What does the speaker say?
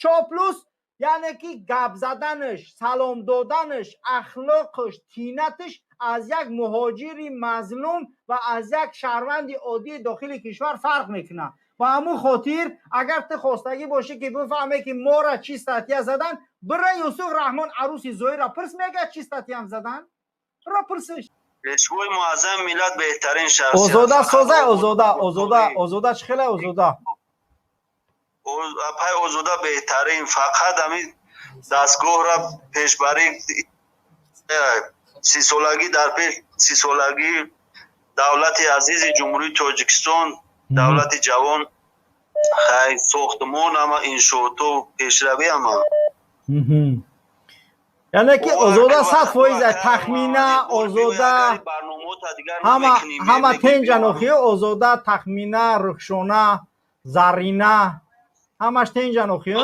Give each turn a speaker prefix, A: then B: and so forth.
A: Чоплус, яъне ки гап заданаш, салом доданаш, ахлоқаш, тинаташ аз як муҳоҷири мазлум ва аз як шаҳрванди оддии дохили кишвар фарқ мекунад. Ба ҳамун хотир, агар ту хостагӣ бошӣ, ки бифаҳме, ки мора чӣ статья задан, бира Юсуф Раҳмон Аруси Зоира пурс, мегӯяд, чӣ статья м задан. Бира пурсиш.
B: Пешвои муаззами миллат беҳтарин шахсият.
A: Озода созай, Озода, Озода, Озода чӣ хеле, Озода?
B: Апай Озода беҳтарин, фақат ҳамин дастгоҳра пешбарӣ 30-солагӣ, дар пеш 30-солагии давлати азизи Ҷумҳурии Тоҷикистон, давлати ҷавон, хай, сохтмон ама, иншооту пешравӣ ама.
A: Яъне ки Озода 100%, Тахмина, Озода ҳама тенҷанохиё. Озода, Тахмина, Рухшона, Зарина ҳамаш тенҷанохиё.